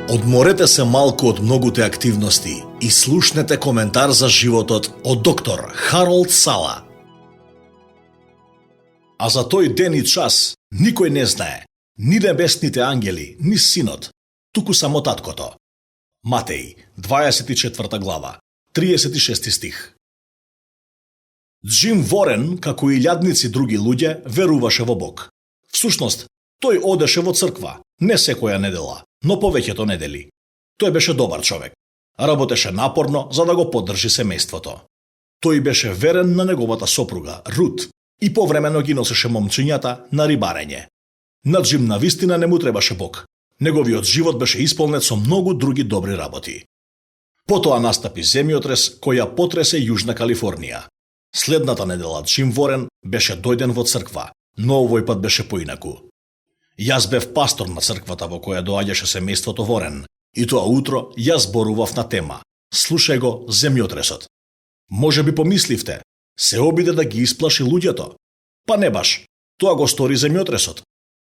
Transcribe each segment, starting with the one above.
Одморете се малку од многуте активности и слушнете коментар за животот од доктор Харолд Сала. А за тој ден и час никој не знае, ни небесните ангели, ни синот, туку само таткото. Матеј, 24 глава, 36 стих. Джим Ворен, како и илјадници други луѓе, веруваше во Бог. Всушност, тој одеше во црква, не секоја недела, но повеќето недели. Тој беше добар човек. Работеше напорно за да го поддржи семејството. Тој беше верен на неговата сопруга, Рут, и повремено ги носеше момчињата на рибарење. На Джим навистина не му требаше Бог. Неговиот живот беше исполнет со многу други добри работи. Потоа настапи земјотрес која потресе Јужна Калифорнија. Следната недела Джим Ворен беше дојден во црква, но овој пат беше поинаку. Јас бев пастор на црквата во која доаѓаше семејството Ворен, и тоа утро јас зборував на тема "Слушај го земјотресот". Може би помисливте, се обиде да ги исплаши луѓето. Па не баш, тоа го стори земјотресот.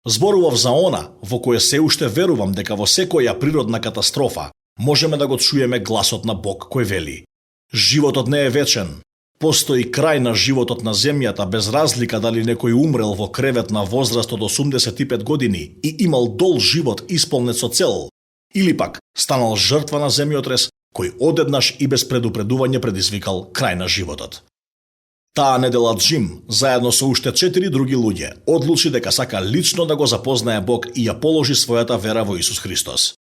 Зборував за она во кое се уште верувам дека во секоја природна катастрофа можеме да го чуеме гласот на Бог кој вели: животот не е вечен. Постои крај на животот на земјата без разлика дали некој умрел во кревет на возраст од 85 години и имал дол живот исполнет со цел, или пак станал жртва на земјотрес кој одеднаш и без предупредување предизвикал крај на животот. Таа недела Джим, заедно со уште 4 други луѓе, одлучи дека сака лично да го запознае Бог и ја положи својата вера во Исус Христос.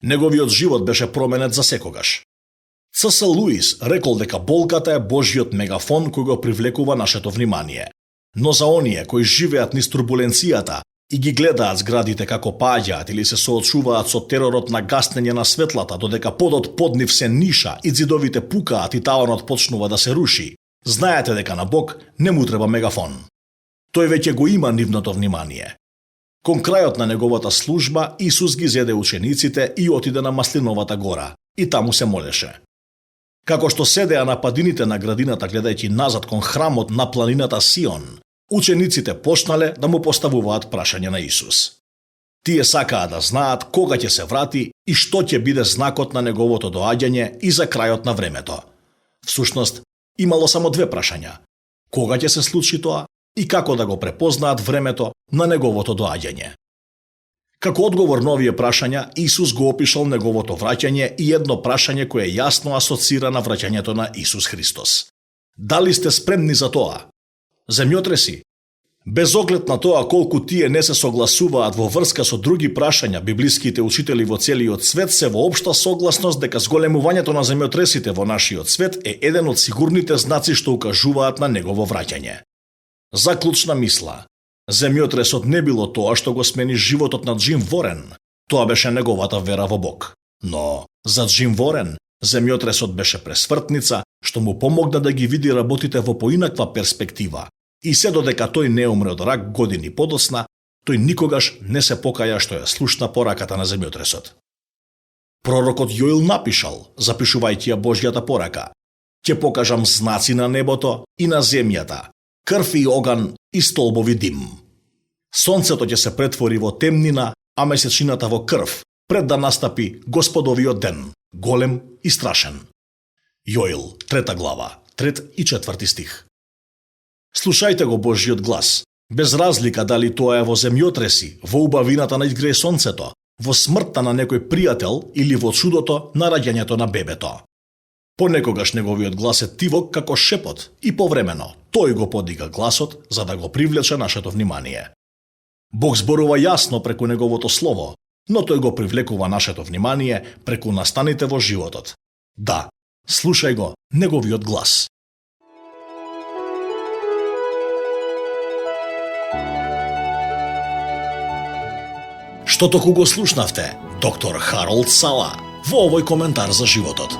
Неговиот живот беше променет за секогаш. Ц.С. Луис рекол дека болката е Божјиот мегафон кој го привлекува нашето внимание. Но за оние кои живеат низ турбуленцијата и ги гледаат зградите како паѓаат или се соочуваат со теророт на гаснење на светлата додека подот под нив се ниша и ѕидовите пукаат и таванот почнува да се руши, знаете дека на Бог не му треба мегафон. Тој веќе го има нивното внимание. Кон крајот на неговата служба, Исус ги зеде учениците и отиде на Маслиновата гора, и таму се молеше. Како што седеа на падините на градината гледајќи назад кон храмот на планината Сион, учениците почнале да му поставуваат прашања на Исус. Тие сакаа да знаат кога ќе се врати и што ќе биде знакот на неговото доаѓање и за крајот на времето. Всушност, имало само две прашања: кога ќе се случи тоа и како да го препознаат времето на неговото доаѓање. Како одговор на овие прашања, Исус го опишал неговото враќање и едно прашање кое јасно асоцира на враќањето на Исус Христос. Дали сте спремни за тоа? Земјотреси? Без оглед на тоа колку тие не се согласуваат во врска со други прашања, библиските учители во целиот свет се во општа согласност дека зголемувањето на земјотресите во нашиот свет е еден од сигурните знаци што укажуваат на негово враќање. Заклучна мисла: земјотресот не било тоа што го смени животот на Джим Ворен, тоа беше неговата вера во Бог. Но за Джим Ворен земјотресот беше пресвртница што му помогна да ги види работите во поинаква перспектива. И се додека тој не умре од рак години подоцна, тој никогаш не се покаја што ја слушна пораката на земјотресот. Пророкот Јоил напишал, запишувајќи ја Божјата порака: ќе покажам знаци на небото и на земјата, крв и оган и столбови дим. Сонцето ќе се претвори во темнина, а месечината во крв, пред да настапи Господовиот ден, голем и страшен. Јоил, 3 глава, 3 и 4 стих. Слушајте го Божјиот глас, без разлика дали тоа е во земјотреси, во убавината на изгрее сонцето, во смртта на некој пријател или во чудото на раѓањето на бебето. Понекогаш неговиот глас е тивок како шепот и повремено тој го подига гласот за да го привлече нашето внимание. Бог зборува јасно преку неговото слово, но тој го привлекува нашето внимание преку настаните во животот. Да, слушај го неговиот глас. Што току го слушнавте, доктор Харолд Сала, во овој коментар за животот.